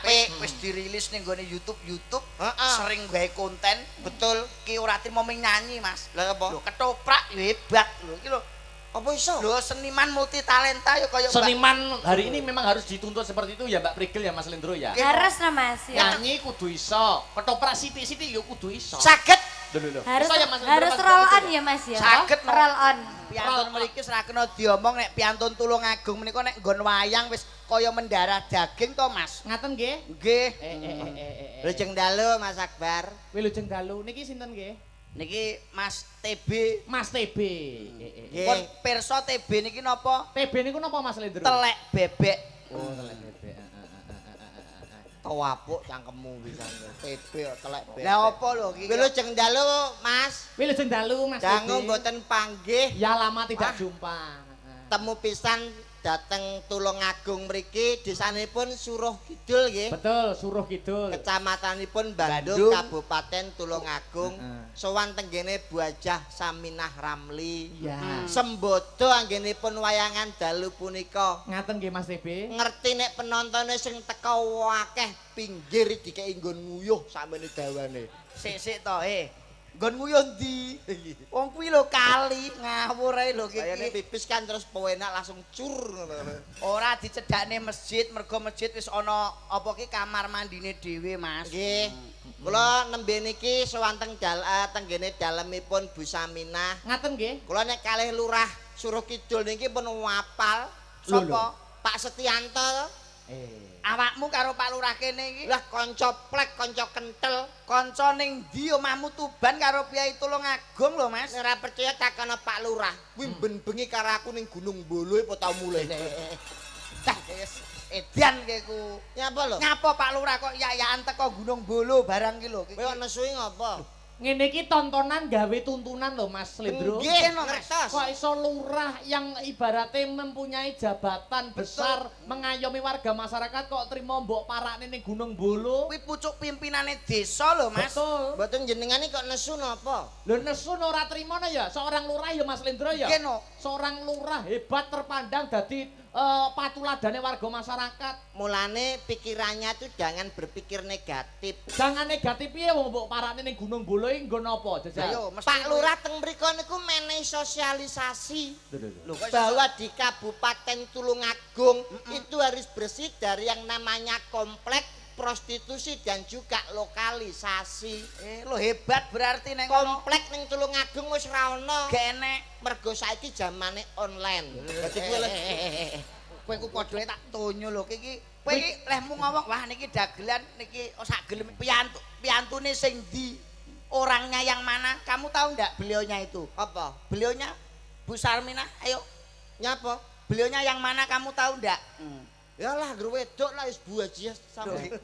Apik, wis dirilis ning gone YouTube YouTube, sering gawe konten. Betul. Ki ora trimo mung nyanyi, Mas. Lah apa? Lho, ketoprak ya hebat lho iki lho. Apa iso? Lho, seniman multi talenta ya kaya Mbak. Seniman hari ini memang harus dituntut seperti itu ya, Mbak Prigel ya, Mas Lendro ya. Harus lah, Mas, ya. Nyanyi kudu iso, ketoprak sithik-sithik ya kudu iso. Saged. Lho lho lho. Harus Iso ya, Mas Lendro, harus Mas roll Prigel on ya? Ya, Mas, ya. Saged, no. Roll on. Piantun mriki ora kena diomong nek piantun Tulungagung menika nek nggon wayang wis kaya mendarah daging to, Mas. Ngaten nggih? Nggih. Eh eh eh eh, eh. Wilujeng dalu, Mas Akbar. Wilujeng dalu. Niki sinten nggih? Niki Mas TB. Mas TB. Eh, eh. Nggih. Pun pirsa TB niki napa? TB niku napa, Mas Lendro? Telek bebek. Oh, telek bebek. Heeh. Tawapuk cangkemmu pisan. TB kok telek bebek. Lah apa lho iki? Wilujeng dalu, Mas. Wilujeng dalu, Mas Dangu TB. mboten panggih. Ya, lama tidak Ah. jumpa. Heeh. Temu pisan dateng Tulungagung mriki, desanipun Suruh Kidul nggih. Betul, Suruh Kidul. Kecamatanipun Bandung, Bandung. Kabupaten Tulungagung. Sowan tenggene Bu Hajah Saminah Ramli. Iya. Sembodo anggenipun wayangan dalu punika. Ngaten nggih, Mas TB. Ngerti nek penontone sing teka akeh, pinggir dikeki nggon nguyuh sakmene dawane. Sik-sik to, eh. Nggon nguyuh ndi? Wong kuwi lho kali, ngawur ae lho Kayane iki. pipis kan terus penak langsung cur ngono. Ora dicedhakne masjid, mergo masjid wis ana apa ki kamar mandine dhewe, Mas. Nggih. Kula nembe niki sowan teng tenggene dalemipun Bu Saminah. Ngaten nggih. Kula nek kalih lurah Suruh Kidul niki pun wapal. Sapa? Pak Setianto. Eh. Awakmu karo Pak Lurah kene iki Lah kanca plek, kanca kentel. Kanca ning ndi? Omahmu Tuban karo Piyai Tulungagung lho, Mas. Nek ora percaya takono Pak Lurah. Kuwi ben bengi karo aku ning Gunung Bolo apa tau mulih. Dah wis edan kowe ku. Nyapa lho? Nyapa Pak Lurah kok yayaan teko Gunung Bolo barang ki lho. Kowe kok nesuhi ngopo? Ngene iki tontonan gawe tuntunan lho, Mas Lendro. Nggih, Lho, Mas. ngertos. Kok iso lurah yang ibaratnya mempunyai jabatan besar mengayomi warga masyarakat kok trimo mbok parakne ning Gunung Bolo? Kuwi pucuk pimpinane desa lho, Mas. Betul. Mboten, jenengane kok nesu napa? Lho, nesu ora trimo no ya, seorang lurah ya, Mas Lendro ya. Nggih no. Seorang lurah hebat, terpandang, dadi patuladane warga masyarakat. Mulane pikirannya tuh jangan berpikir negatif. Jangan negatif piye, wong mbok parakne ning Gunung Bolo iki nggon apa jajal? Ayo, mesti Pak Lurah teng mriku niku menehi sosialisasi Lho, lho, lho. Lho, kok iso bahwa di Kabupaten Tulungagung itu harus bersih dari yang namanya komplek prostitusi dan juga lokalisasi. Eh, lo hebat berarti nek ngono. Komplek ning Tulungagung wis ra ono. Gak enek. Mergo saiki zamane online. Dadi kowe Kowe ku padhae tak tonyo lho iki. Kowe iki lehmu ngomong, wah, niki dagelan niki, oh, sak gelem piantu piantune sing ndi? Orangnya yang mana? Kamu tahu ndak beliaunya itu? Apa? Beliaunya Bu Sarminah, ayo. Nyapa? Beliaunya yang mana, kamu tahu ndak? Ya lah, ngger wedok lah wis Bu Haji sampe.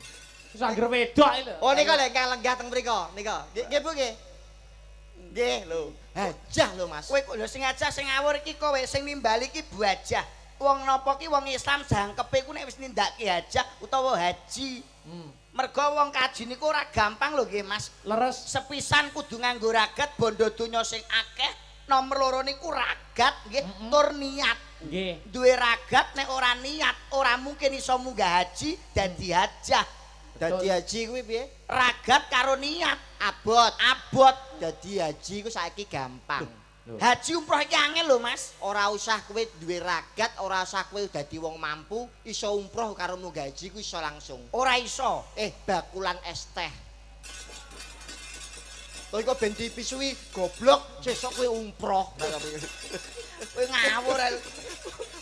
Wis angger wedok iki lho. Oh, nika lho ingkang lenggah teng mriku, nika. Nggih, nggih Bu nggih. Nggih lho. Hajah lho, Mas. Kowe kok lho sing aja sing ngawur iki, kowe sing nimbali iki Bu Hajah. Wong napa ki wong Islam jangkepe ku nek wis nindakake hajah utawa haji. Mergo wong kaji niku ora gampang lho nggih, Mas. Leres. Sepisan kudu nganggo ragat bondo donya sing akeh. Nomor loro niku ragat nggih tur niat. Duwe ragat nek ora niat ora mungkin iso munggah haji dadi hajah. Dadi haji kuwi piye? Ragat karo niat. Abot. Abot. Dadi haji ku saiki gampang. Lho. Haji umroh iki angel lho, Mas. Ora usah kowe duwe ragat, ora usah kowe dadi wong mampu, iso umroh karo munggah haji ku iso langsung. Ora iso. Eh, bakulan es teh. Kowe kok ben dipisui goblok, sesuk kowe umroh. Kowe ngawur ae.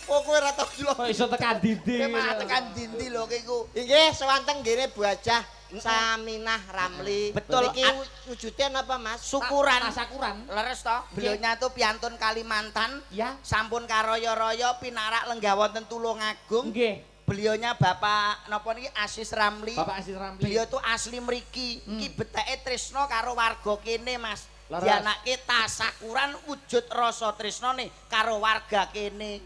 Oh, kowe ora tau delok. Kok iso tekan dindi. Kowe malah tekan dindi lho kowe iku. Inggih, sewanteng nggene Bu Hajah Saminah Ramli. Betul. Niki wujude napa, Mas? Syukuran. Tasakuran. Leres to, beliaunya tuh piantun Kalimantan. Ya. Sampun karoyo-royo pinarak lenggah wonten Tulungagung. Nggih. Beliaunya Bapak napa niki, Asis Ramli. Bapak Asis Ramli. Beliau tuh asli mriki. Iki beteke tresno karo warga kene, Mas. Leres. Dianake tasakuran wujud rasa tresnane karo warga kene.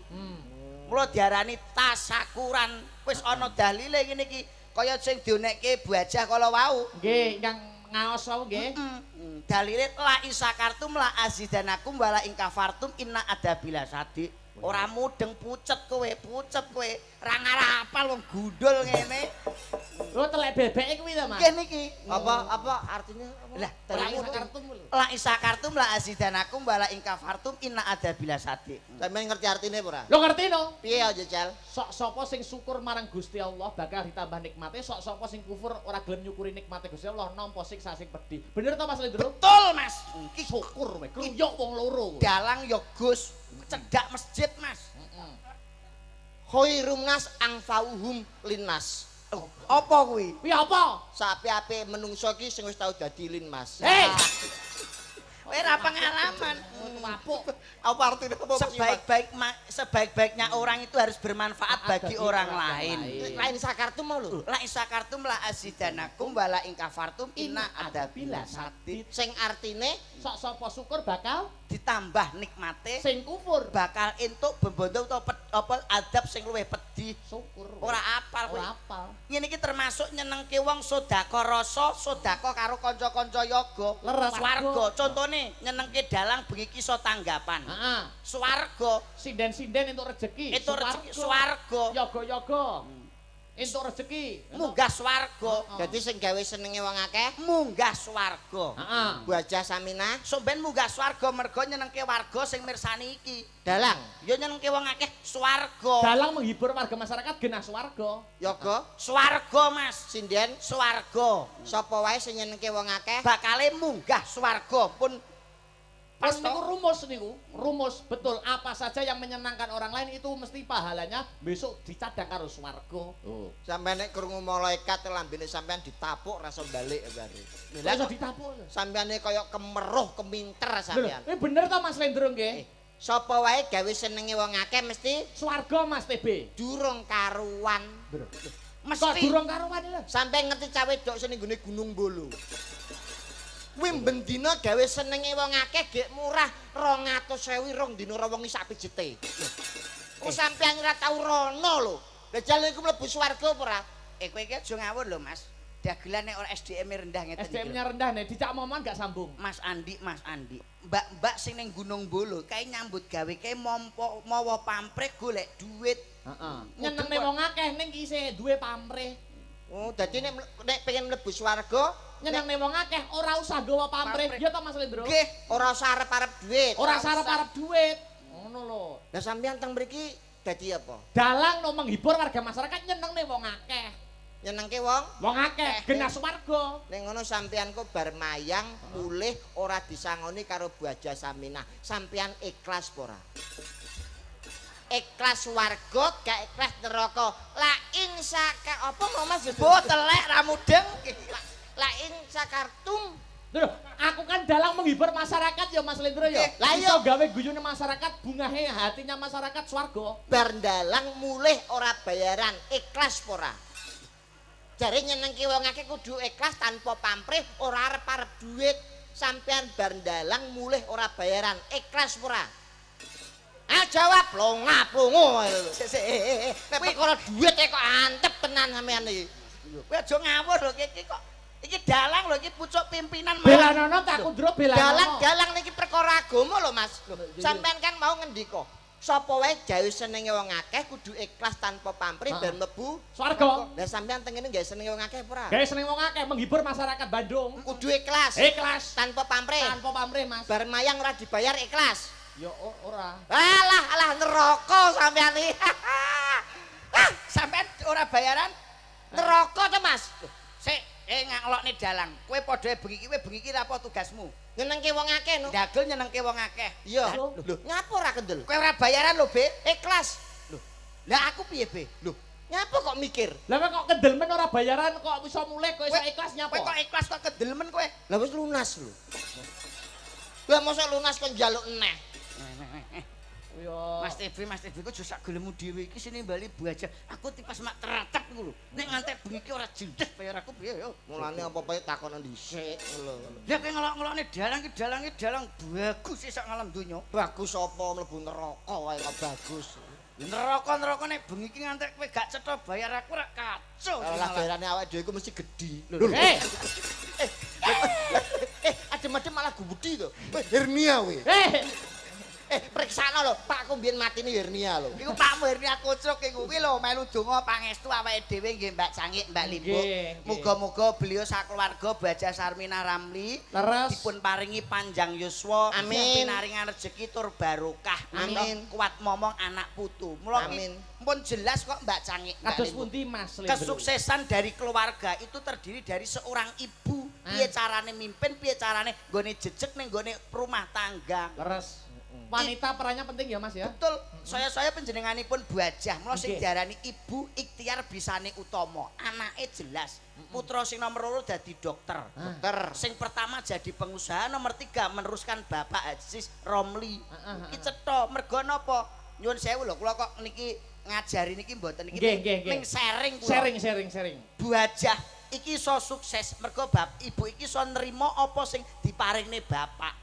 Mula diarani tasakuran. Wis ana dalile ngene iki. Kaya sing dionekke Bu Hajah kala wau. Nggih, ingkang ngaos wau nggih. Dalile la in syakartum la azidanakum wala in kafartum inna adzabi lasyadid. Ora mudeng, pucet kowe, pucet kowe. Ora ngarapal wong gundul ngene. Lho telek bebeke kuwi to, Mas. Nggih niki. Apa apa artinya apa? Lah, La in syakartum lho. La in syakartum la azidanakum wa la in kafartum inna adzabila sadid. Sampeyan ngerti artine apa ora? Lho ngerti no? Piye aja, Jal? Sok sapa sing syukur marang Gusti Allah bakal ditambah nikmate, sok sapa sing kufur ora gelem nyukuri nikmate Gusti Allah nampa siksa sing pedih. Bener to Mas Lendro? Betul, Mas. Ki syukur kowe, kruyuk wong loro kowe. Dalang ya Gus, cedhak masjid, Mas. Heeh. Khairum nas angfauhum linnas. Oh, apa kuwi? Kuwi apa? Sapi-api menungso ki sing wis tau dadi linmas. Hei, Kowe ora pengalaman. mapuk. Apa artinya apa? Sebaik-baiknya orang itu harus bermanfaat bagi orang lain. Lain sakartum mau lho. La in syakartum la azidanakum wa la in kafartum inna adzabila sadid. Sing artine Sok sapa syukur bakal Ditambah nikmate sing kufur bakal entuk bebondo utawa apa adab sing luwih pedih. syukur. Ora apal kowe. Ora apal. Ngene iki termasuk nyenengke wong sedekah rasa, sedekah karo kanca-kanca yoga. Leres. Swarga. Contone nyenengke dalang bengi iki iso tanggapan. Heeh. Swarga. Sinden-sinden entuk rejeki. Entuk rejeki swarga. Yoga-yoga. Entuk rejeki. Munggah swarga. dadi sing gawe senenge wong akeh Munggah swarga. Heeh. Bu Hajah Saminah Somben munggah swarga mergo nyenengke warga sing mirsani iki. dalang Ya nyenengke wong akeh swarga. Dalang menghibur warga masyarakat genah swarga. yoga Swarga, Mas. sinden Swarga. sapa wae sing nyenengke wong akeh Bakale munggah swarga pun Pas niku rumus niku, rumus betul. Apa saja yang menyenangkan orang lain itu mesti pahalanya besok dicadang karo swarga. Oh. sampeyan nek krungu malaikat lambene sampeyan ditapuk rasa balik bare. Lah iso ditapuk. Sampeyane kaya kemeruh keminter Lho, sampeyan. ini bener to Mas Lendro nggih? Sapa wae gawe senenge wong akeh mesti Swarga Mas TB. durung karuan. Kok mesti durung karuan lho. Sampeyan ngerti cah wedok sing ning nggone Gunung Bolo. Kuwi bendina gawe senenge wong akeh gek murah 200.000 rong dina ora wengi sak pijete. Kok sampeyan ora tau rono lho. Lah jane iku mlebu swarga apa ora? Kowe iki aja ngawur lho, Mas. Dagelan nek ora SDM rendah ngeten iki lho. SDM-nya rendah nih, dicak momongan gak sambung. Mas Andi, Mas Andi. Mbak-mbak sing ning Gunung Bolo kae nyambut gawe kae mompo mawa pamrih golek duit. Heeh. Nyenengne wong akeh ning isih duwe pamrih. Oh, dadi nek nek pengen mlebu swarga Nyenengne wong akeh ora usah nggawa pamrih. Pamrih. Ya to Mas Lendro? Nggih, ora usah arep-arep duit. Ora usah arep-arep duit. Ngono lho. Lah sampeyan teng mriki dadi apa? Dalang no menghibur warga masyarakat nyenengne wong akeh. Nyenengke wong? Wong akeh genah swarga. Ning ngono sampeyan kok bar mayang mulih ora disangoni karo Bu Hajah Saminah. Sampeyan ikhlas apa ora? Ikhlas swarga gak ikhlas neraka. La in saka apa mau Mas? Bu telek ra mudeng. La in sakartum. Lho, aku kan dalang menghibur masyarakat ya Mas Lendro ya. Lah Iso iya. gawe guyune masyarakat, bungahe hatinya masyarakat swarga. Bar ndalang mulih ora bayaran, ikhlas apa ora? Jare nyenengke wong akeh kudu ikhlas tanpa pamrih, ora arep-arep duit. Sampeyan bar ndalang mulih ora bayaran, ikhlas apa ora? Ah jawab longa-plongo ae lho. Sik sik eh. Nek perkara duit e kok antep tenan sampeyan iki. Kowe aja ngawur lho iki kok iki dalang lho iki pucuk pimpinan Belanono tak kundro belanono. Dalang-dalang niki perkara agama lho Mas. Sampeyan kan mau ngendika, sapa wae gawe senenge wong akeh kudu ikhlas tanpa pamrih ben mlebu Swarga. Lah sampeyan teng ngene gawe senenge wong akeh apa ora? Gawe seneng wong akeh menghibur masyarakat Bandung. Kudu ikhlas. Ikhlas Tanpa pamrih. tanpa pamrih Mas. Bar mayang ora dibayar ikhlas. Ya ora. Alah alah neraka sampeyan iki. Ah, sampean ora bayaran? Neraka to Mas. Sik, ngelokne dalang. Kowe padha bengi iki, kowe bengi iki apa tugasmu? Nyenengke wong akeh no. Dagel nyenengke wong akeh. Iya. Lho. Lho, nyapa ora kendel? Kowe ora bayaran lho, Be. Ikhlas. Lho. Lah aku piye, Be? Lho, nyapa kok mikir? Lah kowe kok kendel men ora bayaran kok iso mulih kok iso ikhlas nyapa? Kowe kok ikhlas kok kendel men kowe? Lah wis lunas lho. Lah mosok lunas kok njaluk eneh. Yo. Mas TV, Mas TV kok sak gelemu dhewe iki sini bali bu aja. Aku tipas mak teratap iku lho. Nek ngantek bengi iki ora jendes bayar aku piye yo. Mulane apa-apa takon dhisik lho. Lah kowe ngelok-ngelokne dalang iki dalang iki dalang bagus sak ngalam donya. Bagus apa mlebu neraka wae kok bagus. Neraka-neraka nek bengi iki ngantek kowe gak cetha bayar aku ora kacau. Lah bayarane awake dhewe iku mesti gedhi. Lho. Eh, Adem-adem malah gubedi to. Kowe hernia kowe. eh. Periksano lho, Pakku mbiyen matine hernia lho. Iku Pakmu hernia kocrok iku. Kuwi lho melu donga pangestu awake dhewe nggih Mbak Cangik, Mbak Limbuk. Muga-muga beliau sakeluarga Baja Sarminah Ramli dipun paringi panjang yuswa, amin. Pinaringan rezeki tur barokah. Amin. Kuat momong anak putu. Mula amin. Pun jelas kok Mbak Cangik, Mbak Kados Limbuk. pundi Mas Lindro? Kesuksesan dari keluarga itu terdiri dari seorang ibu. Piye carane mimpin, piye carane nggone jejeg ning nggone rumah tangga. Leres. Wanita perannya penting ya Mas ya? Betul. Saya-saya panjenenganipun buajah. Mula sing diarani ibu ikhtiar bisane utama. Anake jelas. Putra sing nomor 2 dadi dokter. Dokter. Sing pertama jadi pengusaha, nomor 3 meneruskan Bapak Aziz Romli. Iki cetha mergo napa? Nyuwun sewu lho, kula kok niki ngajari niki mboten niki ning sharing kula. Sharing. Buajah iki iso sukses mergo bab ibu iki iso nrimo apa sing diparingne bapak.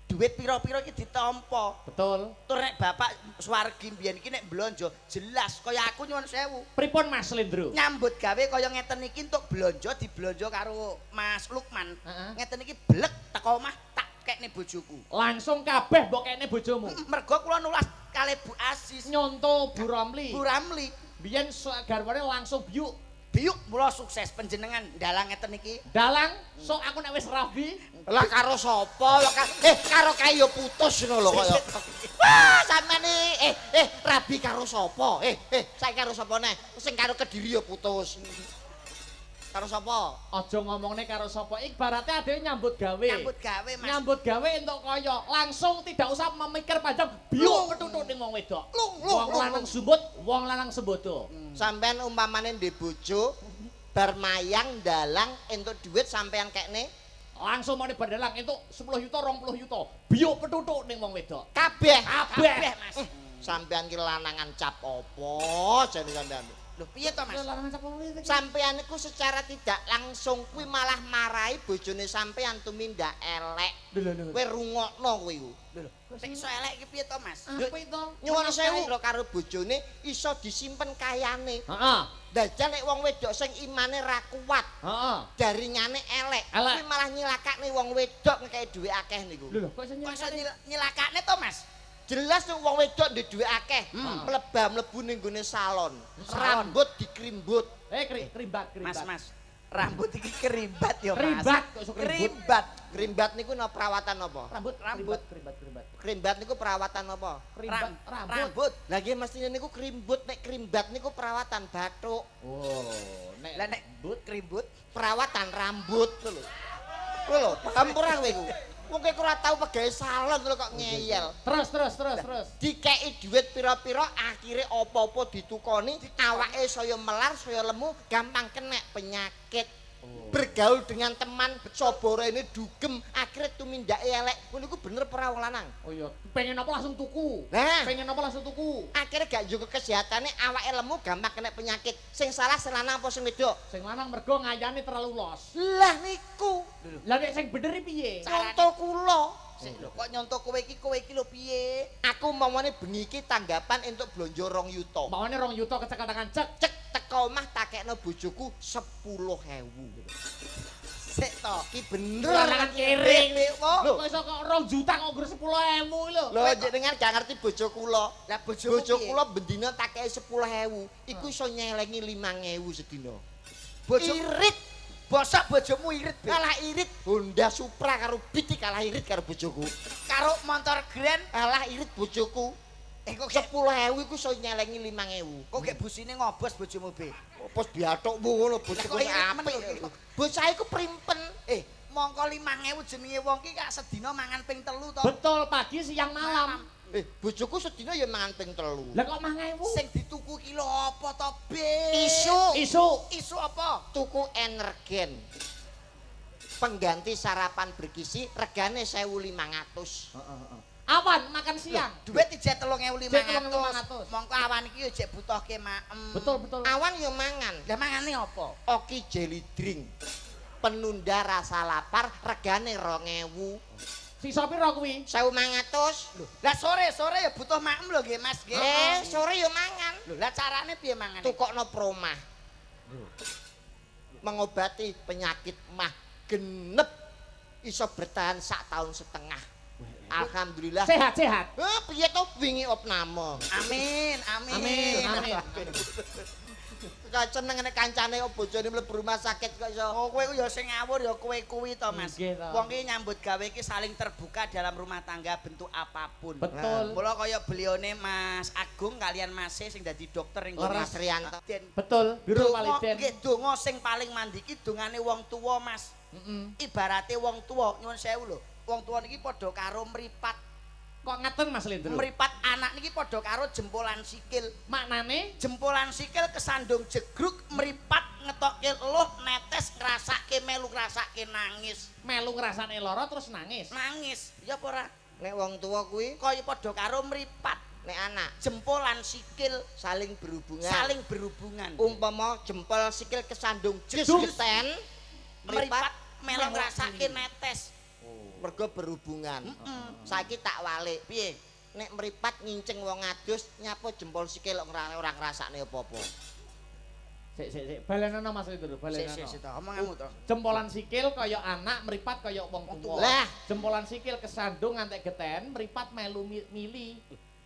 Duit pira-pira iki ditampa. Betul. Tur nek bapak swargi mbiyen iki nek blonjo jelas kaya aku nyuwun sewu. Pripun Mas Lindro? Nyambut gawe kaya ngeten iki entuk blonjo diblonjo karo Mas Lukman. Ngeten iki blek teko omah tak kekne bojoku. Langsung kabeh mbok kekne bojomu. Mergo kula nulas kalih Bu Aziz. Nyonto Bu Ramli. Bu Ramli. Biyen garwane langsung biuk. Biuk mula sukses panjenengan dalang ngeten iki. Dalang, sok aku nek wis rabi. Lah karo sapa? Karo kae ya putus ngono lho kaya. Wah, sampean iki rabi karo sapa? Saiki karo sapa neh? Sing karo Kediri ya putus. Karo sapa? Aja ngomongne karo sapa. Ibarate adewe nyambut gawe. Nyambut gawe, Mas. Nyambut gawe entuk kaya langsung tidak usah memikir panjang, biuk ketutut ning wong wedok. Wong lanang sumbut, wong lanang sembodo. Sampean umpamane ndek bojo bar mayang dalang entuk duit sampean kekne langsung mone bandalang entuk 10 juta 20 juta. Biuk petutuk ning wong wedok. Kabeh. Kabeh, Mas. Sampean ki lanangan cap apa jane sampean? Lho piye to, Mas? Lanangan cap apa? Sampean iku secara tidak langsung kuwi malah marahi bojone sampean tumindak elek. Lho. Kowe rungokno kuwi iku. Lho, sing iso elek iki piye to, Mas? Apik to? Nyuwun sewu lho karo bojone iso disimpen kayane. Heeh. Dajal nek wong wedok sing imane ra kuat, heeh, jaringane elek, kuwi malah nyilakakne wong wedok ngekeki dhuwit akeh niku. Lho kok iso nyilakakne to, Mas? Jelas tuh wong wedok ndek dhuwit akeh, mleba-mlebu ning gone salon, rambut dikrimbut. Krimbat. Mas, rambut iki kerimbat ya, Mas. Krimbat kok iso krimbat. Krimbat niku no perawatan apa? Rambut. Krimbat. Krimbat niku perawatan apa? Krimbat, rambut. Lah nggih mestine niku krimbut, nek krimbat niku perawatan bathuk. Oh, nek lah nek krimbut perawatan rambut lho. Lho lho, paham ora kowe iku? Wong kowe ora tau pegawe salon lho kok ngeyel. Terus. Dikeki dhuwit pira-pira akhire apa-apa ditukoni, awake saya melar, saya lemu, gampang kena penyakit. Bergaul dengan teman sobore ini dugem, akhirnya tumindake elek. Ngono iku bener ora wong lanang? Oh iya, pengen apa langsung tuku. Nah, pengen apa langsung tuku. Akhirnya gak njaga kesehatane, awake lemu gampang kena penyakit. Sing salah sing lanang apa sing wedok? Sing lanang mergo ngayane terlalu los. Lah niku. Lah nek sing bener piye? Nyonto kula. Sik lho, kok nyonto kowe iki lho piye? Aku mamane bengi iki tanggapan entuk blonjo 2 yuta. Mamane 2 yuta kecekel tangan cek. Cek teko omah takekno bojoku 10.000. Sik to, iki bener. Lanangan kere. Lho kok iso kok 2 juta kok nggur 10.000 lho. Lho jenengan gak ngerti bojo kula. Lah bojomu bojo kula bendina takeki 10.000, iku iso nyelengi 5.000 sedina. Bojo irit. Bosok bojomu irit, Be. Kalah irit Honda Supra karo Beat kalah irit karo bojoku. Karo motor Grand kalah irit bojoku. Kok 10.000 iku iso nyelengi 5.000. Kok gek busine ngobos bojomu, Be? Bos biathukmu ngono bojoku apik. Bocah iku primpen. Mongko 5.000 jenenge wong ki kak sedina mangan ping 3 to. Betul, pagi, siang, malam. Bojoku sedina ya mangan ping 3. Lah kok 5.000? Sing dituku ki lho apa to, Be? Isu. Isu apa? Tuku energen. Pengganti sarapan bergizi regane 1.500. Heeh. Awan makan siang. Duit ijek 3.500. Mongko awan iki yo jek butuhke maem. Betul. Awan yo mangan. Lah mangane apa? Oki jelly drink. Penunda rasa lapar regane 2.000. Sisa pira kuwi? 1.500. Lho, lah sore-sore ya butuh maem lho nggih Mas nggih. Sore yo mangan. Lho, lah carane piye mangane? Tukokno promah. Mengobati penyakit mah genep iso bertahan sak tahun setengah. Alhamdulillah. Sehat-sehat. Eh, piye to wingi opname? Amin, amin. Amin, amin. Kok seneng nek kancane kok bojone mlebu rumah sakit kok iso. Oh, kowe ku ya sing ngawur ya kowe kuwi to, Mas. Nggih to. Wong ki nyambut gawe iki saling terbuka dalam rumah tangga bentuk apapun. Betul. Mula kaya belione Mas Agung kalian Mase sing dadi dokter ning gone Mas Rianto. Den. Betul, Birul Donga, Waliden. nggih, donga sing paling mandiki dongane wong tuwa, Mas. Heeh. Ibarate wong tuwa, nyuwun sewu lho. Wong tuwa niki padha karo mripat. Kok ngaten Mas Lendro? Mripat anak niki padha karo jempolan sikil. Maknane Jempolan sikil kesandung jegruk, mripat ngetokke eluh, netes ngrasake melu ngrasake nangis. Melu ngrasane lara terus nangis. Nangis, ya apa ora? Nek wong tuwa kuwi Kaya padha karo mripat, nek anak jempolan sikil saling berhubungan. Saling berhubungan. Umpama jempol sikil kesandung Jeduk. geten, Mripat mripat melu ngrasake netes. Mergo berhubungan. Saiki tak walik. Piye? Nek mripat nginceng wong adus, nyapa jempol sikil kok ora ngrasakne apa-apa. Sik sik sik, balenono Mas Lendro, Sik balenono. sik sik to, omonganmu to. Jempolan sikil kaya anak, mripat kaya wong tuwa. Lah. Jempolan sikil kesandung ngantek geten, mripat melu mili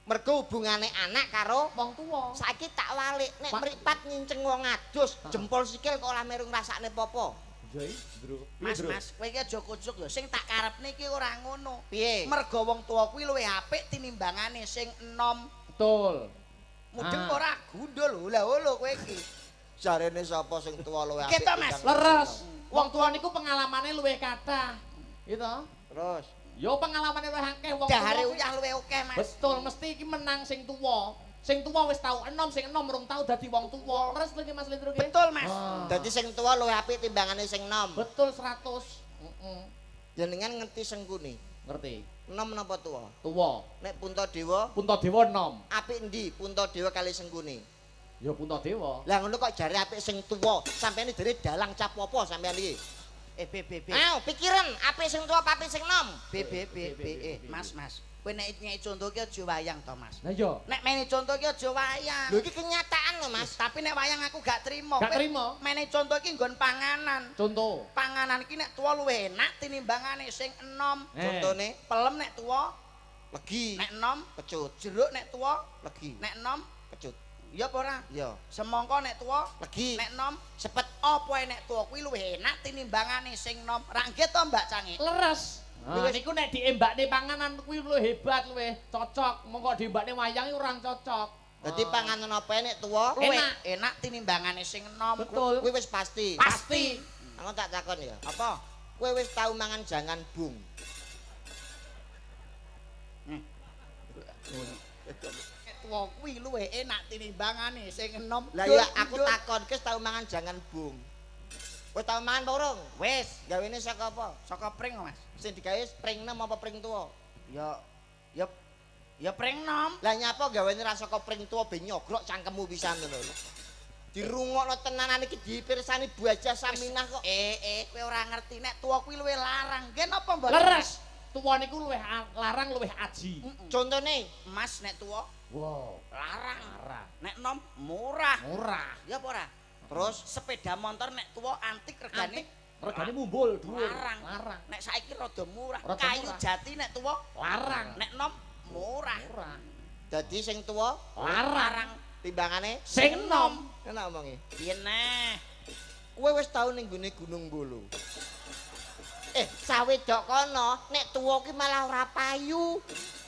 Mergo hubungane anak karo wong tuwa. Saiki tak walik, nek Pak. mripat nginceng wong adus, jempol sikil kok ora meru ngrasakne apa-apa. Joi, Bro. Mas, Mas, kowe iki aja kucuk lho. Sing tak karepne iki ora ngono. Piye? Mergo wong tuwa kuwi luwih apik tinimbangane sing enom. Betul. Mudeng Ah. ora gundul lho lho kowe iki. Jarene sapa sing tuwa luwih apik? Ketok, Mas. timbang Leres. Wong tuwa niku pengalamane luwih kathah. Gitu. Terus Yo pengalamane luwih akeh wong tuwa. Dahare uyah luwih akeh, Mas. Betul, mesti iki menang sing tuwa. Sing tuwa wis tau enom, sing enom rung tau dadi wong tuwa. Leres lho iki Mas Lendro ki. Betul, Mas. Ah. Dadi sing tuwa luwih apik timbangane sing enom. Betul 100. Heeh. Jenengan ngerti sengkune. Ngerti. Enom napa tuwa? Tuwa. Nek Puntadewa Puntadewa enom. apik endi Puntadewa kali sengkune? Ya Puntadewa. Lah ngono kok jare apik sing tuwa, sampeyan jare dalang cap apa sampeyan iki? Eh B B B. Ayo pikiran apik sing tuwa apa apik sing enom? B B B B E. Mas, Mas. Kowe nek nyek contoh ki aja wayang to, Mas. Lah iya. Nek mene contoh ki aja wayang. Lho iki kenyataan lho, Mas. Tapi nek wayang aku gak trimo. Gak Kowe trimo. Mene contoh ki nggon panganan. Contoh. Panganan ki nek tuwa luwih enak tinimbangane sing enom. Eh. Contone Pelem nek tuwa, legi, nek enom, kecut, jeruk nek tuwa, legi, nek enom, kecut. ya apa ora? Iya, Semangka nek tuwa, legi, nek enom, sepet. Apa nek tuwa kuwi luwih enak tinimbangane sing enom. Ra nggih to, Mbak Cange? Leres. Nah, niku nek diembakne panganan kuwi luwih hebat, luwih cocok. Mongko diembakne wayang iku ora cocok. Dadi panganan apa nek tuwa Luwih Enak. enak tinimbangane sing enom. Betul. kuwi wis pasti. Pasti. Aku tak takon ya. Apa? Kowe wis tau mangan jangan bung. Nek tuwa kuwi luwih enak tinimbangane sing enom. Lah ya aku takon, kowe tau mangan jangan bung. Kowe tau mangan apa urung? Wis, Gawene saka apa? saka pring, Mas. Sing digawe pring nem apa pring tuwa? Ya ya ya pring nom. Lah nyapa gawene ra saka pring tuwa ben nyogrok cangkemmu pisan ngono lho. Dirungokno tenanan iki dipirsani Bu Haja Saminah kok. Eh, kowe ora ngerti nek tuwa kuwi luwih larang. Nggih napa mboten? Leres. Tuwa niku luwih larang, luwih aji. Contone Mas nek tuwa Wow. larang. Larang. Nek nom murah. Murah. Ya apa ora? terus Sepeda motor nek tuwa antik regane Antik regane mumbul dhuwur. larang. Larang. Nek saiki rada murah. Rada Kayu murah. jati nek tuwa Larang. nek nom murah. Murah. dadi sing tuwa Larang. timbangane Sing enom. enak omongi. Piye neh? Kowe wis tau ning nggone Gunung Bolo. Sawedok kono nek tuwa ki malah ora payu.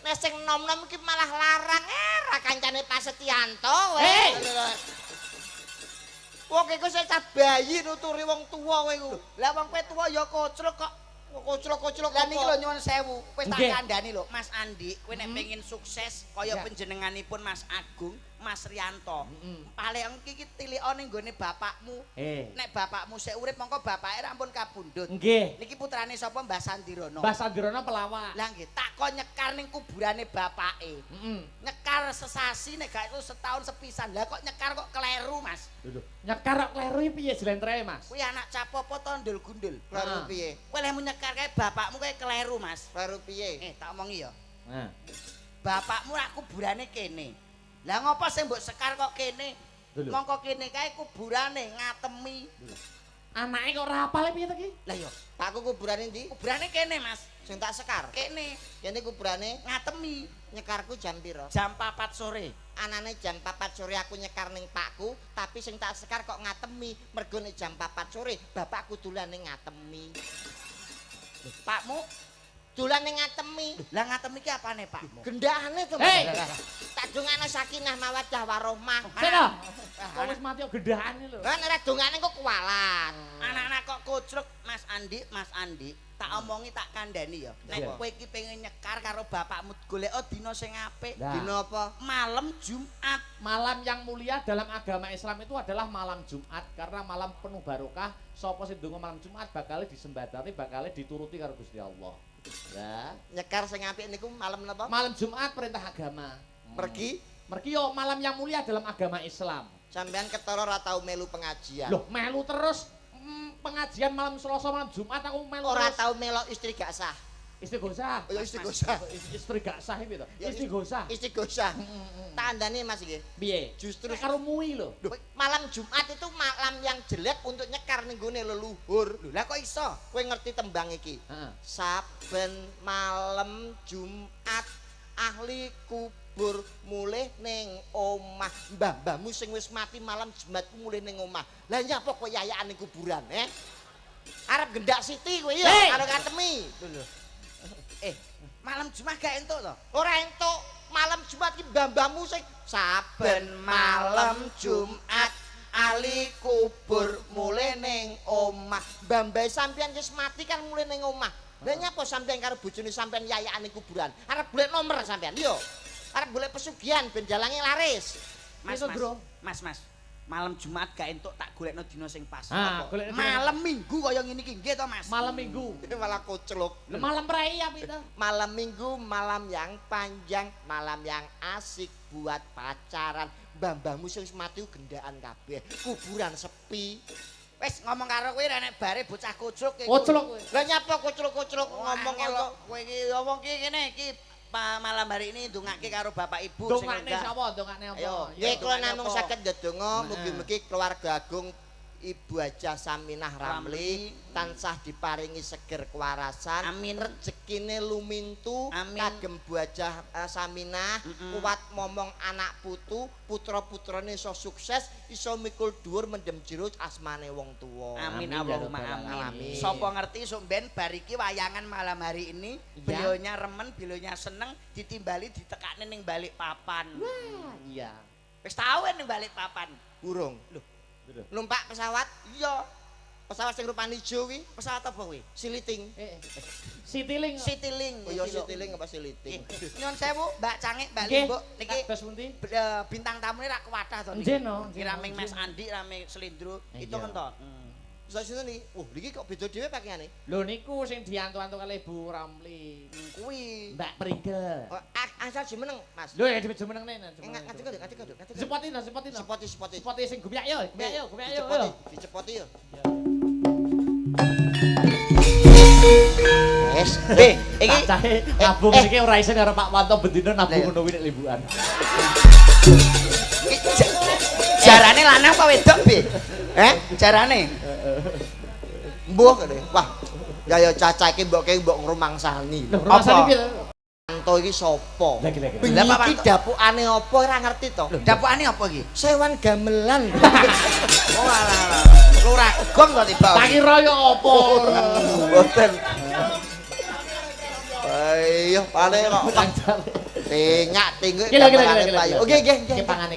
Nek sing nom-nom ki malah larang. Ra kancane Pak Setianto kowe. Hei! Wong iku sing cah bayi nuturi wong tuwa kowe iku. Lah wong kowe tuwa ya kocrok kok. Koclok-koclok Lah niki lho nyuwun sewu, kowe tak Nggih. kandhani lho, Mas Andi, kowe nek pengin sukses kaya Ya. panjenenganipun Mas Agung, Mas Rianto. Mm-mm. Paling engki iki tilika ning nggone bapakmu. Eh. Nek bapakmu sik urip mongko bapake ra ampun kabundut. Nggih. Niki putrane sapa Mbah Sandirono? Mbah Sandirono pelawak. Lah nggih, takon nyekar ning kuburane bapake. Heeh. Nyekar sesasi nek gak itu setahun sepisan. Lah kok nyekar kok kleru, Mas? Lho, nyekar kok kleru iki piye jlentrehe, Mas? Kuwi anak capopo to ndul gundul. Kleru Ah. piye? Kowe lehmu nyekar kae bapakmu kae kleru, Mas. Kleru piye? Tak omongi ya. Nah. Bapakmu rak kuburane kene. Lah ngopo sing mbok sekar kok kene? Lho, lho. Mongko kene kae kuburane ngatemi. Anake kok ora hafal piye to ki? Lah ya, Pakku kuburane ndi? kuburane kene, Mas. Sing tak sekar. Kene Kene kuburane Ngatemi nyekarku jam pira? Jam 4 sore. Anane jam 4 sore aku nyekar ning pakku, tapi sing tak sekar kok Ngatemi. Mergo nek jam 4 sore bapakku dolan ning Ngatemi. Pakmu Dolan ning Ngatemi. Lah, Ngatemi ki apane pakmu? Gendahane to. Hei! Tak dongakno sakinah mawaddah warohmah. Sena. Kok wis mati kok gendahane lho. Lah, nek ora dongane kok kuwalan. Anak-anak kok kocruk. Mas Andi, Mas Andi, tak omongi, tak kandhani ya. Nek kowe iki pengen nyekar karo bapakmu, golek dina sing apik. Lah. Dina apa? Malam Jumat. Malam yang mulia dalam agama Islam itu adalah malam Jumat karena malam penuh barokah. Sapa sing ndonga malam Jumat bakal disembadani, bakal dituruti karo Gusti Allah. Ya. Nyekar sing apik niku malam napa? Malam Jumat perintah agama. Pergi Mergi yo malam yang mulia dalam agama Islam. Sampean ketara ora tau melu pengajian. Loh, melu terus pengajian malam Selasa, malam Jumat aku melu Ora terus. tau melok istri gak sah. Istighosah. Oh ya, istighosah. Istri gak sah iki to. Ya, Istighosah. Istighosah. Tak andani, Mas, iki. Piye? Justru Nek karo mui lho. Loh, malam Jumat itu malam yang jelek untuk nyekar ning gone leluhur. Lho, lah kok iso? Kowe ngerti tembang iki? Heeh. Saben malam Jumat ahli kubur mulih ning omah. Mbah-mbahmu sing wis mati malam Jumat ku mulih ning omah. Lah, nyapa kowe yayakan ning kuburan, eh? Arep gendak Siti kowe ya Hei! karo Ngatemi. Lho. Eh, malam Jumat gak entuk to? Ora entuk. Malam Jumat ki mbah-mbahmu sing saben malam Jumat ahli kubur mulih ning omah. Mbah-mbah sampean wis mati kan mulih ning omah. Lah, nyapa sampean karo bojone sampean yayakan ning kuburan? Arep golek nomor sampean, yo. Arep golek pesugihan ben dalange laris. Mas, Piye to, Mas. Bro? Mas, Mas. Malam Jumat gak entuk, tak golekno dina sing pas. Ah, Apa? golekno dina- Malam Minggu kaya ngene iki nggih to, Mas? Malam Minggu. Malah koclok. Lah, malam prei apik to? Malam Minggu malam yang panjang, malam yang asik buat pacaran. Mbah-mbahmu sing wis mati ku gendaan kabeh, kuburan sepi. Wis ngomong karo kowe ra nek bare bocah kocluk iki. Kocluk kowe. Lah, nyapa koclok-koclok ngomong kok kok kowe iki ngomong ki kene iki malam hari ini ndongake karo bapak ibu sing Dongakne enggak. sapa? Dongakne apa? Ayo. Nggih, kula dongakne namung apa? saged ndedonga mugi-mugi keluarga agung Ibu Hajah Saminah Ramli Ramli. tansah diparingi seger kewarasan, Amin. rezekine lumintu. Amin. Kagem Bu Hajah Saminah kuat momong anak putu, putra-putrane iso sukses, iso mikul dhuwur mendem jero asmane wong tuwa. Amin, Amin, ya Allahumma Rabbal amin. Alamin. Sopo ngerti sok ben bar iki wayangan malam hari ini beliaunya remen, beliaunya seneng ditimbali ditekakne ning balik papan. Wah, iya. Wis tau ning balik papan. Burung. Loh. Numpak pesawat? Iya, Pesawat sing rupane ijo kuwi, pesawat apa kuwi? Siliting. Eh, eh. Citylink. Citylink. Oh iya, Citylink apa Siliting? Nyuwun sewu, Mbak Cangik, Mbak Nggih. Limbuk niki Kados pundi? Bintang tamune rak kuwadah to niki. Nggih, no. Niki rame Mas Andi, rame Slendro, Iya. itu to. Saya sinten iki? Wah, niki kok beda dhewe pakaiane? Lho, niku sing diantu-antu kali Ibu Ramli. Kuwi. Mbak Prigel. Oh, asal jumeneng, Mas. Lho ya jumeneng nen. Ngadeg, ngadeg, ngadeg, ngadeg. Sepoti no, sepoti no. Sepoti, sepoti. Sepoti sing gumyak yo, gumyak yo, gumyak yo. Dicepoti, dicepoti yo. Wes, Eh, iki Cahe nabung eh. iki ora isin karo Pak Wanto, bendina nabung Lah, iya. ngono kuwi nek limbukan. Iki jarane lanang apa wedok, Bi? Eh? Jarane. Mbuh kene. Wah. Ya ya, cacah iki mbok ke mbok ngrumangsani. Lho, rumangsani Apa? piye? Wanto iki sapa? Lah, gila, gila. Bengi Lah, Pak iki Wanto. dapukane apa ora ngerti to? Lho, dapukane apa iki? Sewan gamelan. Oh alah alah. Lurah gong to tiba. Tak kira yo apa. Mboten. Ayo, paling kok tengak tengok Gila, gila, gila, gila. Oke, oke, oke. Ki pangane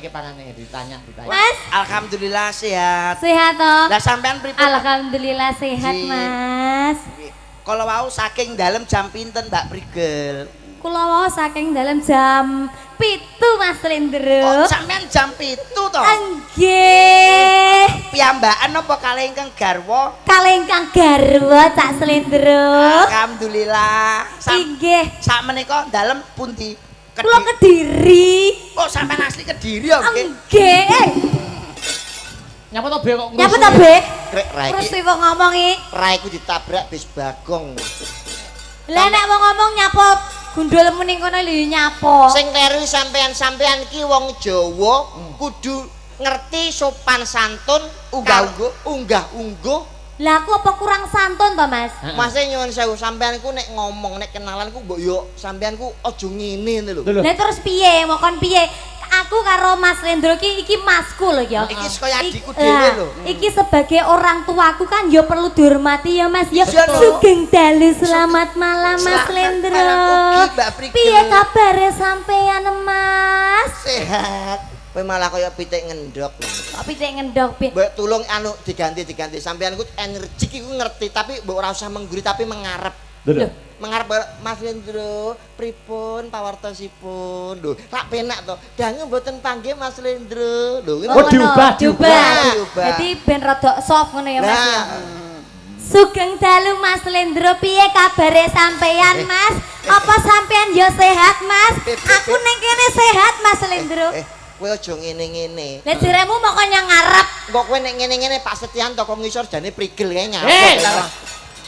ditanya, ditanya. Mas, Alhamdulillah sehat. Sehat toh? Lah, sampean pripun? Alhamdulillah sehat, Sip. Mas. Kalau wau saking dalem jam pinten, Mbak Prigel? Kula wau saking dalem jam 7, Mas Lendro. Oh, sampean jam 7 to? Nggih. Piyambakan apa kalih ingkang garwa? Kalih ingkang garwa, Cak Slendro. Alhamdulillah. Inggih. Sak menika dalem pundi? Kula Kediri. Oh, sampean asli Kediri ya nggih? Nggih. Eh, Nyapa to, Be, kok nyapa to, Be? Krek rae Terus iki. wong ngomong iki. Rae ku ditabrak bis Bagong. Lah, nek wong ngomong nyapa gundulmu ning kono lho ya nyapa? Sing kleru sampean-sampean ki wong Jawa kudu ngerti sopan santun, Unggah-ungguh. unggah-ungguh. Lah aku apa kurang santun to, Mas? Mas nyuwun sewu, sampean ku nek ngomong nek kenalan ku mbok yo sampean ku aja ngene lho. Lah terus piye? Mau kon piye? Aku karo Mas Lendro iki iki masku lho ya. Iki kaya adikku dhewe lho. Iki sebagai orang tuaku kan ya perlu dihormati ya Mas ya. Iya, no. Sugeng dalu, selamat malam Mas Selamat Lendro. malam ugi, Mbak Prigel. Piye kabare sampean Mas? Sehat. Kowe malah kaya pitik ngendhok. Kok pitik ngendhok piye? Mbok tulung anu diganti-diganti. Sampean ku energik iku ngerti, tapi mbok ora usah mengguri tapi mengarep. Lho. Mengarep Mas Lendro, pripun pawartosipun? Lho, rak penak to. Dangu mboten panggih Mas Lendro. Lho, Oh, diubah, diubah. Diubah. Jadi ben rada soft ngono ya Mas ya. Nah, Sugeng dalu Mas Lendro, piye kabare sampean Mas? Apa sampean ya sehat Mas? Aku ning kene sehat Mas Lendro. Kowe aja ngene-ngene. Lah jiremu pokoknya ngarep. Kok kowe nek ngene-ngene Pak Setianto kok ngisor jane prigel kae ngapa.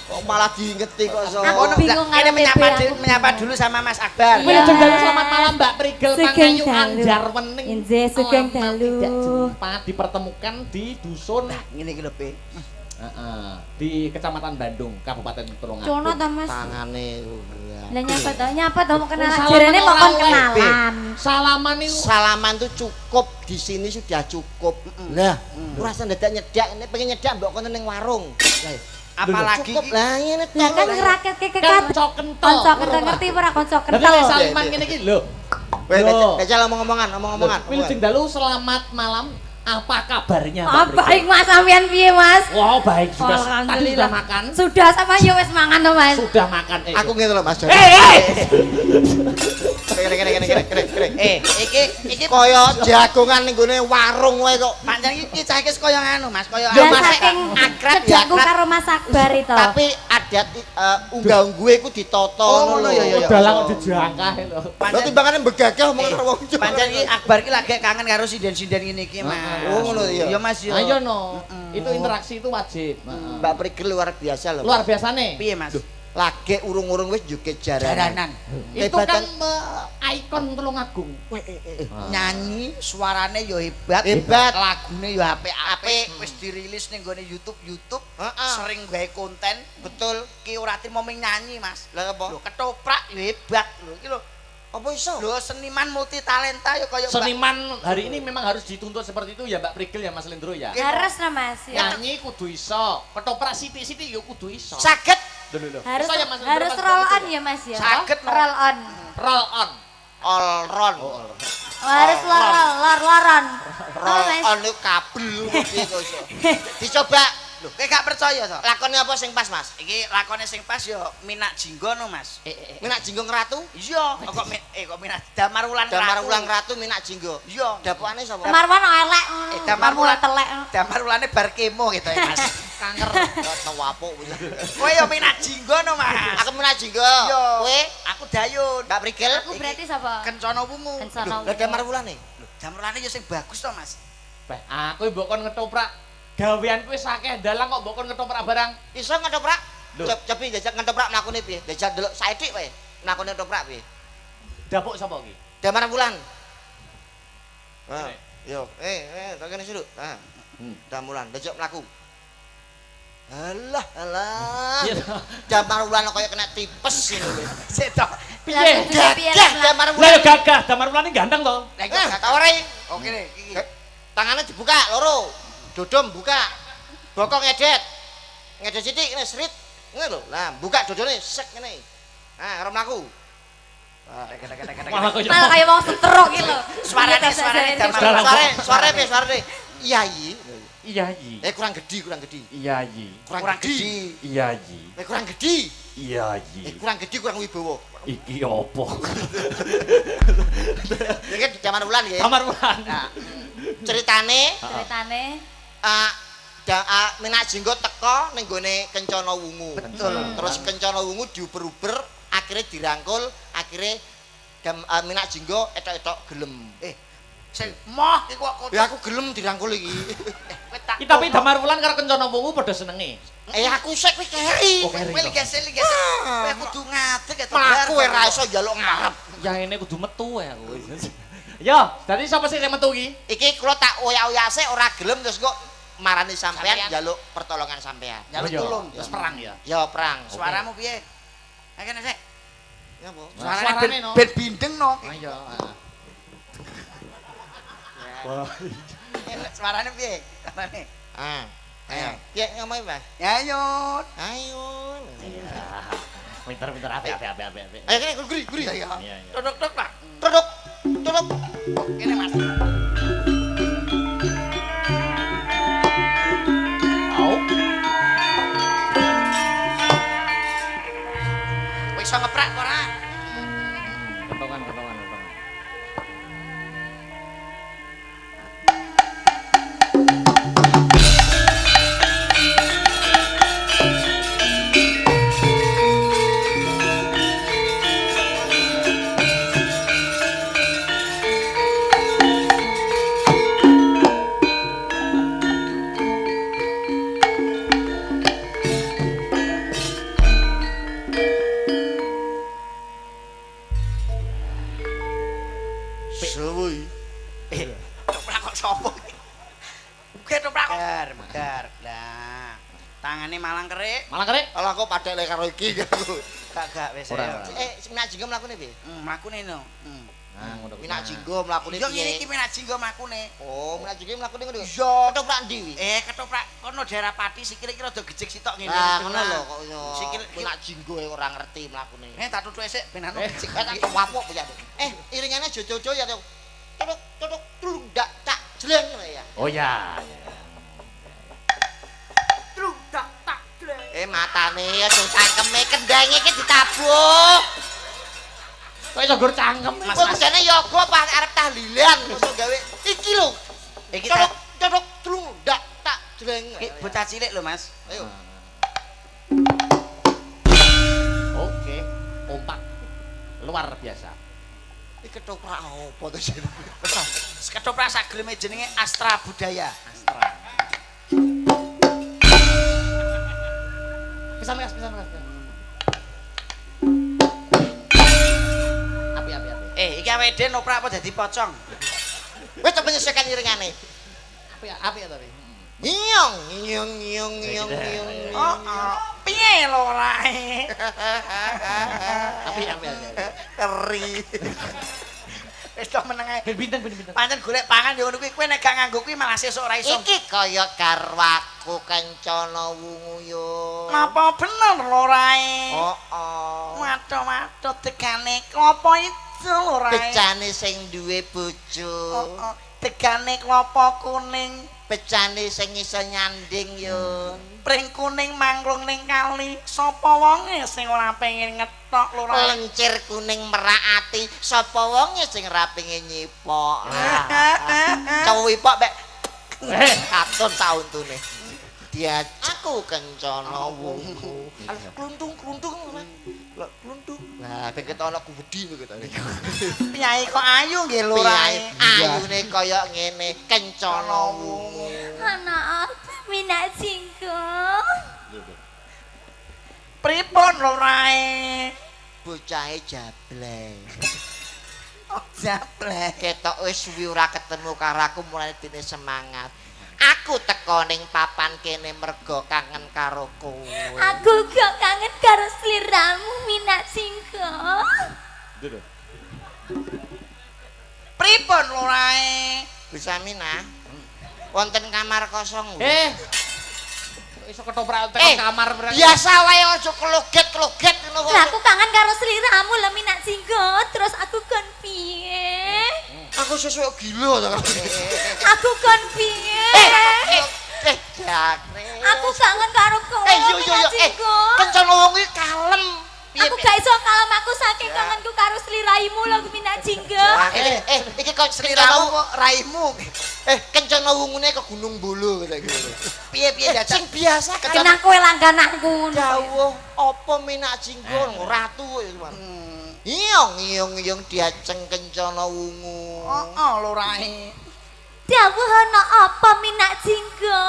Kok malah diingeti kok so. Aku bingung Ini ngarepe menyapa, aku. Menyapa dulu sama Mas Akbar. Iya. Wilujeng dalu, selamat malam Mbak Prigel Sugeng Pangayu dalu. Anjar Wening. Injih, sugeng Lama dalu. tidak jumpa, dipertemukan di dusun Ngene iki lho, Pe. Heeh, di Kecamatan Bandung, Kabupaten Tulungagung. Cono ta Mas? Tangane. Lah nyapa to? Nyapa to mau kenalan? Salaman Jarene ora mau kon oleh, kenalan. Salaman niku Salaman tuh cukup di sini sudah cukup. Lah, ora usah ndadak nyedak, nek pengen nyedak mbok kono ning warung. Apalagi Cukup lah ngene Lah kan ngraketke kekat. kanca kental. Kanca kental ngerti ora kanca Dadi kental. nek salaman ngene iki lho. Weh, Lho. Becel omong-omongan, omong-omongan. Wilujeng dalu, selamat malam. Apa kabarnya Mbak Oh, Prigel? baik Mas, sampean piye Mas? Wow, baik sudah. Tadi sudah Alhamdulillah. makan? Sudah sama ya wis mangan to Mas. Sudah makan. Aku ngene lho Mas. Kene kene kene kene kene kene. Iki iki Kaya jagongan ning gone warung wae kok. pancen iki cah iki kaya nganu Mas, kaya Ya, Lah Mas, saking akrab ya, cedhakku akrab. karo Mas Akbar itu. Tapi adat unggah-ungguhe ku ditata Oh, ngono ngono ya, ya, lho. ya. Dalang kok dijangkah lho. Lha timbangane begagah omongan karo wong Jawa. Pancen iki Akbar iki lagi kangen karo sinden-sinden ngene iki, Mas. Oh, ngono ya. Iya, Mas yo. Ayo no. Itu interaksi itu wajib. Heeh. Mbak Prigel luar biasa lho. Luar biasa nih. Piye, Mas? Lagi urung-urung wis joget jaranan. Jaranan. Itu kan Hebatan. Ikon Tulungagung. Nyanyi suarane yo hebat, Hebat. lagune yo apik-apik, wis dirilis ning gone YouTube, YouTube Heeh. sering gawe konten. Betul. Ki ora trimo mung nyanyi, Mas. Lah apa? Lho ketoprak yo hebat lho iki lho. Apa iso? Lho seniman multi talenta yo kaya Mbak Seniman hari ini memang harus dituntut seperti itu ya Mbak Prigel ya Mas Lendro ya. Harus no Mas ya. Nyanyi kudu iso, ketoprak sithik-sithik yo kudu iso. Saged. Lho lho lho. Harus Iso ya, Mas Lendro, harus Mas roll Prigel on ya? ya Mas ya. Saged, no. Roll on. Roll on. All round. Oh, all. Oh, harus lor lor loron. Roll Oh, Mas. on itu kabel piye kok iso. Dicoba. Lho, kowe gak percaya to? Lakone apa sing pas, Mas? Iki lakone sing pas yo Minak Jinggo no, Mas. Minak Jinggo Ratu? Iya, kok kok Minak Damar Wulan Damar Ratu. Wulan Ratu Minak Jinggo. Iya. Dapukane sapa? Marwan elek ngono. Damar Kamu Wulan telek. Damar Wulane bar kemo gitu ya, Mas. Kanker. Tewapuk. Kowe yo Minak Jinggo no, Mas. Aku Minak Jinggo. Iya. Kowe Aku Dayun. Mbak Prigel? Aku berarti sapa? Kencana Wungu. Kencana Lah Damar Wulane. Lho, Damar Wulane yo sing bagus to, Mas. Beh, aku mbok kon ngetoprak. Gaweanku wis akeh dalang kok mbok kon ngetoprak barang. Iso ngetoprak? Lho. Cobi jajak ngetoprak mlakune piye? Jajak delok saithik wae. Mlakune ngetoprak piye? Dapuk sapa iki? Damar Wulan. Ah, yo, tak kene siruk. Ah. Damar Wulan, jajak mlaku. Alah, alah. Iya. Damar Wulan kaya kena tipes ngono lho. Sik to. Piye? Gagah Damar Lah Wulan. yo gagah, Damar Wulane ganteng to. Lah iki Eh, gagah. tawari. Oke nih, iki. Tangannya dibuka loro. Dodom buka. Bokong ngedet. Ngedet sithik ngene serit. Ngene lho. Lah, buka dodone sek ngene. Nah, karo mlaku. Malah koyo Malah kaya wong stroke iki lho. Suarane suarane Damar. Dalang. Suare, suare piye suarane? Iya yi. Iya yi. Kurang gedhi, kurang gedhi. Iya yi. Kurang gedhi. Iya yi. Kurang gedhi. Iya yi. Kurang gedhi, kurang wibawa. Iki opo? Ya kan Damar Wulan ya. Damar Wulan. Ceritane Ceritane Minak Jinggo teko ning gone Kencana Wungu. Betul. Terus Kencana Wungu diuber-uber, akhirnya dirangkul, akhirnya Minak Jinggo etok-etok gelem. Sing moh iki kok Ya aku gelem dirangkul iki. kowe tak. Tapi Damar Wulan karo Kencana Wungu padha senenge. Aku sik kowe keri. Oh, keri. Kowe geser geser. Kowe kudu ngadeg ya to. Mlaku ora iso njaluk ngarep. Ya ini kudu metu ya aku. Yo, dadi sapa sing metu iki? Iki kula tak oyak-oyak sik ora gelem terus kok marani sampean njaluk pertolongan sampean. Njaluk tulung. Terus perang ya. Ya perang. Suaramu piye? Ayo kene sik. Ya apa? Suarane ben bindeng no. Ayo. Wah. Suarane piye? Suarane. Ah. Ayo. Piye ngomong, Mas? Ayo. Ayo. Pinter-pinter apik apik apik apik. Ayo kene guri guri. Iya. Tok-tok lah. Tok. Tok. Kene Mas. Au. Kowe iso ngeprak apa ora? Ketongan ketongan ketongan. Suwi. Ketoprak kok sapa iki? Ketoprak kok. Bentar, Lah. Tangane malang kerik. Malang kerik? Alah kok padhek karo iki aku. Gak wis. Minak Jinggo mlakune piye? Mlakune no. Nah, ngono. Minak Jinggo mlakune piye? Yo ngene iki Minak Jinggo mlakune. Oh, Minak Jinggo mlakune ngono. Iya. Ketoprak ndi wi? Ketoprak kono daerah Pati sikile iki rada gejik sitok ngene. Lah ngono lho kok yo. Sikil Minak Jinggo ora ngerti mlakune. Tak tutuke sik ben anu gejik. Tak wapuk ya. Iringane jojo-jojo ya. Tutuk tutuk trung dak tak jleng ya. Oh ya. Trung dak tak jleng. Matane aja cangkeme kendhange iki ditabuh. Kok iso gur cangkem. Mas kok jane yoga apa arep tahlilan iso gawe iki lho. Iki tutuk tutuk trung dak tak jleng. Iki bocah cilik lho, Mas. Ayo. Oke, kompak. Luar biasa. Iki ketoprak apa to jenenge? Ketoprak sak geleme jenenge Astra Budaya. Astra. Pisan Mas, pisan Mas. Api api api. Iki awake dhewe noprak apa dadi pocong? Wis to menyesuaikan iringane. Api api ya tapi. Nyong nyong nyong nyong nyong. Oh, piye lho rae? Api api api. Keri. Wis to meneng ae. Ben bintang ben bintang. Pancen golek pangan yo ngono kuwi, kowe nek gak nganggo kuwi malah sesuk ora iso. Iki kaya garwaku kencana wungu yo. Napa bener lho rae? Heeh. Waduh-waduh degane klopo ijo lho rae. Pecane sing duwe bojo. Heeh. Degane klopo kuning, Pecane sing iso nyanding yo. Pring kuning mangklung ning kali. Sapa wonge sing ora pengen ngetok lho rae? Lencir kuning merak ati, sapa wonge sing ora pengen nyipok. Cowipok mek katun sauntune. Dia aku kencana wungu. Alah kluntung-kluntung. Lho kluntung. Lah ben ketok ana kuwedi kok ketone. Piyayi kok ayu nggih lho rae. Ayune kaya ngene, kencana wungu. Ana apa Minak Jinggo? Pripun lho rae? Bocahe jablay. Oh, jablay. Ketok wis suwi ora ketemu karo aku mulane dene semangat. Aku teko ning papan kene mergo kangen karo kowe. Aku kok kangen karo sliramu Minak Jinggo. Lho. Pripun lho rae? Bisa Minah. Wonten kamar kosong. Kok iso ketoprak tekan kamar berarti. Biasa wae aja kloget-kloget ngono kok. Lah aku kangen karo sliramu lho Minak Jinggo, terus aku kon piye? Aku sesuk gila to. Aku kon piye? Jakre. Aku kangen karo kowe. Yo yo yo. Kencana wong iki kalem. Aku gak iso kalem aku saking kangenku karo sliraimu lho Minak Jinggo. Iki kok sliramu kok raimu. Kencana wungune ke Gunung Bolo kaya gitu. Piye-piye jajak sing biasa kena kowe langgananku. Dawuh apa Minak Jinggo ratu kok ya. Iyong iyong iyong diaceng kencana wungu. Heeh lho rae. Dawuh ana apa Minak Jinggo?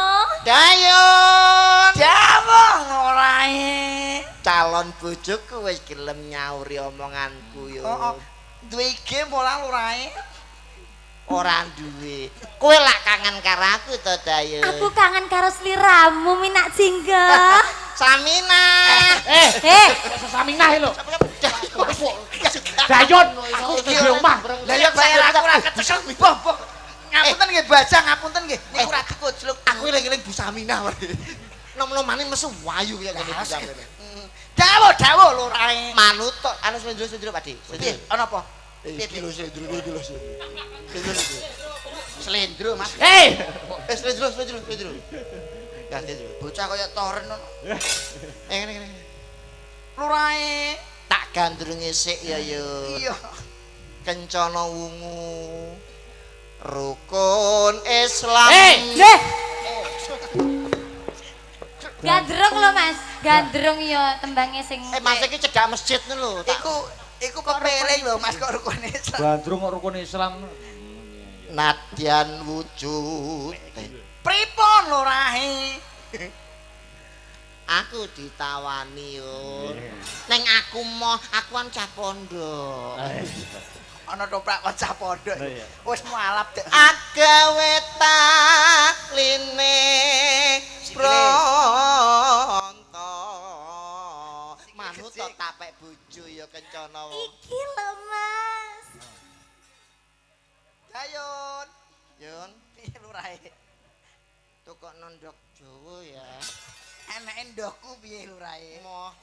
Dayun. Dawuh lho rae. Calon bojoku wis gelem nyauri omonganku yo. Heeh. Duwe IG ora lho rae? Ora duwe. Kowe lak kangen karo aku to, Dayun? Aku kangen karo sliramu, Minak Jingga. Samina. Eh, Eh, kok sesaminah lho. Dayon, aku di omah. Lah ya bayar aku ora kecekel. Boh, boh. Ngapunten nggih Bajang, ngapunten nggih. Niku ora dikojlok. Aku eling-eling Bu Saminah. Nom-nomane mesu wayu kaya ngene Bu Saminah. Dawuh, dawuh lurahe. Manut tok, anu slendro-slendro Pak Di. Piye? Ana apa? Piye iki lho slendro iki lho. Slendro. Slendro, Mas. Eh, Eh slendro slendro slendro. Ya slendro. Bocah kaya toren ngono. Eh ngene ngene. Lurahe. Tak gandrunge sik ya yo. Iya. Kencana wungu. Rukun Islam. Eh! leh. Gandrung lho, Mas. Gandrung yo tembange sing Eh Mas iki cedhak masjid ngono lho. Iku iku kepeling lho Mas kok rukun Islam. Gandrung kok rukun Islam. Nadyan wujud. Pripun lurahe? Aku ditawani yo. Neng aku moh, aku kan cah pondok. Ana toprak kok cah pondok. Iya. Wis mualaf dek. Agawe taline pronto. Manut to tapek bojo ya kencana wong. Iki lho, Mas. Dayun. Yun, Piye lurahe? tukokno ndok Jawa ya. Enake ndokku piye lurahe? Moh.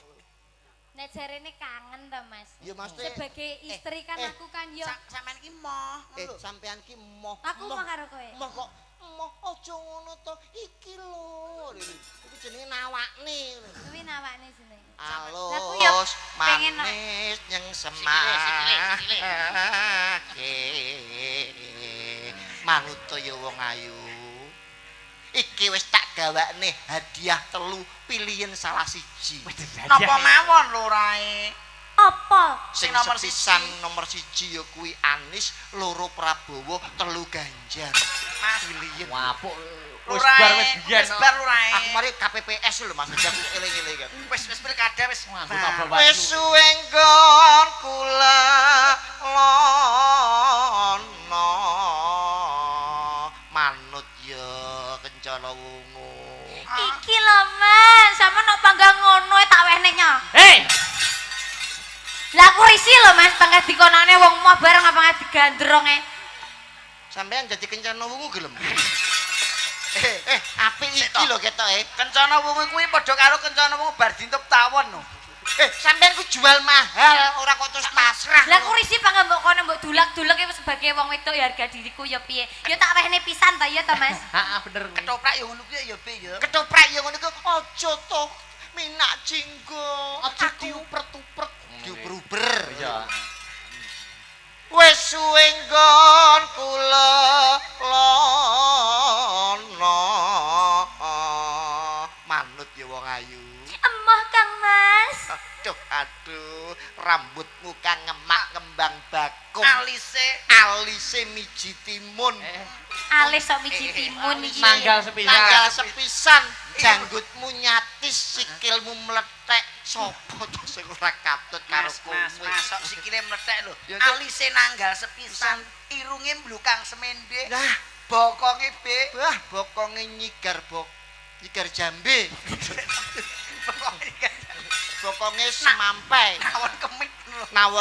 Nek jarene kangen to, Mas. Ya mesti Sebagai istri kan eh, aku kan yo Sampeyan ki moh ngono lho. Sampean ki moh. aku mau karo kowe. Moh kok moh aja ngono to. Iki lho. Iki jenenge nawakne. Kuwi nawakne jenenge. Lah, aku ya Alus pengen manis nyeng semake. Manut to ya wong ayu. Iki wis tak gawakne hadiah telu pilihan salah siji. Napa mawon lurahe? Apa? Sing nomor sepisan siji. nomor siji ya kuwi Anies, loro Prabowo, telu Ganjar. Mas Pilihan. Wapuk. Wis bar lurahe. wis biyen. Wis bar lurahe. Aku mari KPPS lho Mas, aku eling-eling kan. Wis wis pilkada wis. Nganggo Bar. tabel watu. Wis suwe nggon kula lono manut ya kencana wungu. Iki lho, Mas. Sama nok panggah ngono tak wehne nyo. Hei, Lah aku risih lho, Mas, panggah dikonone wong moh bareng apa panggah digandrong e. Sampeyan dadi kencana wungu gelem? Apik iki lho ketoke. Kencana wungu kuwi padha karo kencana wungu bar dintup tawon lho. Sampeyan ku jual mahal, ora kok terus pasrah. Lah aku risih panggah mbok kono mbok dulak-dulek e sebagai wong wedok ya harga diriku ya piye. Ya tak wehne pisan ta ya ta, Mas. heeh bener kuwi. Ketoprak yo ngono kuwi ya be ya. Ketoprak ya ngono ku aja to minak jinggo. Aja diuper-uper. Diuber-uber. Iya. Wis suwe nggon kula lono manut ya wong ayu. Emoh Kang Mas. Aduh aduh, rambutmu kang ngemak kembang bakung. Alise Alise miji timun. Alis sok miji timun iki. Nanggal sepisan. Tanggal sepisan, janggutmu nyatis, sikilmu meletek. Sopo to sing ora katut karo Mas, mas, kowe? mas, sok sikile mlethek lho. Ya, Cuk. Alise nanggal sepisan, irunge mblukang semende, Lah, bokonge be, wah bokonge nyigar bok nyigar jambe. bokonge Bokonge semampai. nawon kemik lho. Nawon